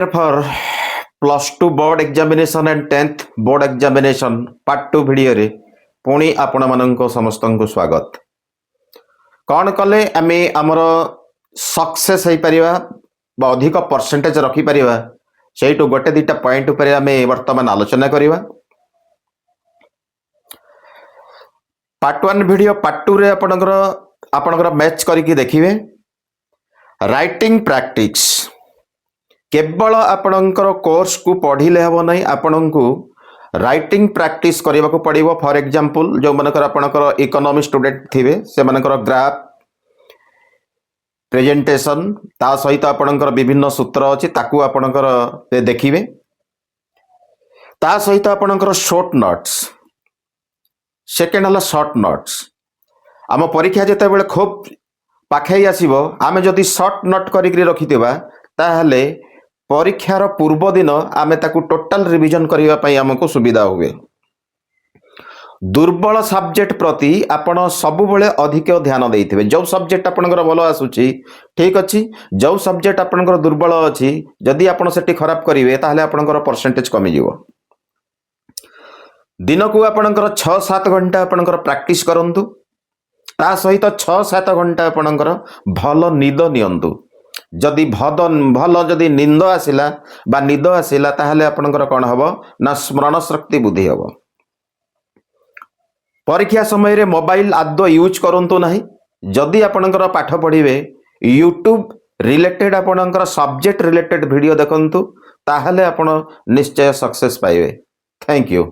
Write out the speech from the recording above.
For Plus 2 board examination and 10th board examination part 2 ଭିଡ଼ିଓରେ ପୁଣି ଆପଣମାନଙ୍କୁ ସମସ୍ତଙ୍କୁ ସ୍ୱାଗତ। କ'ଣ କଲେ ଆମେ ଆମର ସକ୍ସେସ୍ ହେଇପାରିବା ବା ଅଧିକ ପରସେଣ୍ଟେଜ ରଖିପାରିବା, ସେଇଠୁ ଗୋଟେ ଦୁଇଟା ପଏଣ୍ଟ ଉପରେ ଆମେ ବର୍ତ୍ତମାନ ଆଲୋଚନା କରିବା। ପାର୍ଟ 1 ଭିଡ଼ିଓ ପାର୍ଟ 2ରେ ଆପଣଙ୍କର ମ୍ୟାଚ୍ କରିକି ଦେଖିବେ। ରାଇଟିଂ ପ୍ରାକ୍ଟିସ୍, କେବଳ ଆପଣଙ୍କର କୋର୍ସକୁ ପଢ଼ିଲେ ହେବ ନାହିଁ, ଆପଣଙ୍କୁ ରାଇଟିଂ ପ୍ରାକ୍ଟିସ୍ କରିବାକୁ ପଡ଼ିବ। ଫର୍ ଏକ୍ଜାମ୍ପଲ୍, ଯେଉଁମାନଙ୍କର ଆପଣଙ୍କର ଇକୋନୋମି ଷ୍ଟୁଡେଣ୍ଟ ଥିବେ, ସେମାନଙ୍କର ଗ୍ରାଫ ପ୍ରେଜେଣ୍ଟେସନ୍, ତା ସହିତ ଆପଣଙ୍କର ବିଭିନ୍ନ ସୂତ୍ର ଅଛି, ତାକୁ ଆପଣଙ୍କର ଦେଖିବେ। ତା ସହିତ ଆପଣଙ୍କର ସର୍ଟ ନୋଟ୍ସ। ସେକେଣ୍ଡ ହେଲା ସର୍ଟ ନୋଟ୍ସ। ଆମ ପରୀକ୍ଷା ଯେତେବେଳେ ଖୁବ୍ ପାଖେଇ ଆସିବ, ଆମେ ଯଦି ସର୍ଟ ନୋଟ୍ କରିକି ରଖିଥିବା, ତାହେଲେ ପରୀକ୍ଷାର ପୂର୍ବ ଦିନ ଆମେ ତାକୁ ଟୋଟାଲ ରିଭିଜନ କରିବା ପାଇଁ ଆମକୁ ସୁବିଧା ହୁଏ। ଦୁର୍ବଳ ସବଜେକ୍ଟ ପ୍ରତି ଆପଣ ସବୁବେଳେ ଅଧିକ ଧ୍ୟାନ ଦେଇଥିବେ। ଯେଉଁ ସବଜେକ୍ଟ ଆପଣଙ୍କର ଭଲ ଆସୁଛି, ଠିକ୍ ଅଛି। ଯେଉଁ ସବଜେକ୍ଟ ଆପଣଙ୍କର ଦୁର୍ବଳ ଅଛି, ଯଦି ଆପଣ ସେଠି ଖରାପ କରିବେ, ତାହେଲେ ଆପଣଙ୍କର ପରସେଣ୍ଟେଜ କମିଯିବ। ଦିନକୁ ଆପଣଙ୍କର 6-7 ଘଣ୍ଟା ଆପଣଙ୍କର ପ୍ରାକ୍ଟିସ୍ କରନ୍ତୁ। ତା ସହିତ 6-7 ଘଣ୍ଟା ଆପଣଙ୍କର ଭଲ ନିଦ ନିଅନ୍ତୁ। ଯଦି ଭଲ ଯଦି ନିଦ ଆସିଲା ବା ନିଦ ଆସିଲା, ତାହେଲେ ଆପଣଙ୍କର କ'ଣ ହେବ ନା ସ୍ମରଣ ଶକ୍ତି ବୃଦ୍ଧି ହେବ। ପରୀକ୍ଷା ସମୟରେ ମୋବାଇଲ ଆଦୌ ୟୁଜ୍ କରନ୍ତୁ ନାହିଁ। ଯଦି ଆପଣଙ୍କର ପାଠ ପଢ଼ିବେ, ୟୁଟ୍ୟୁବ ରିଲେଟେଡ୍ ଆପଣଙ୍କର ସବଜେକ୍ଟ ରିଲେଟେଡ୍ ଭିଡ଼ିଓ ଦେଖନ୍ତୁ, ତାହେଲେ ଆପଣ ନିଶ୍ଚୟ ସକ୍ସେସ୍ ପାଇବେ। Thank you.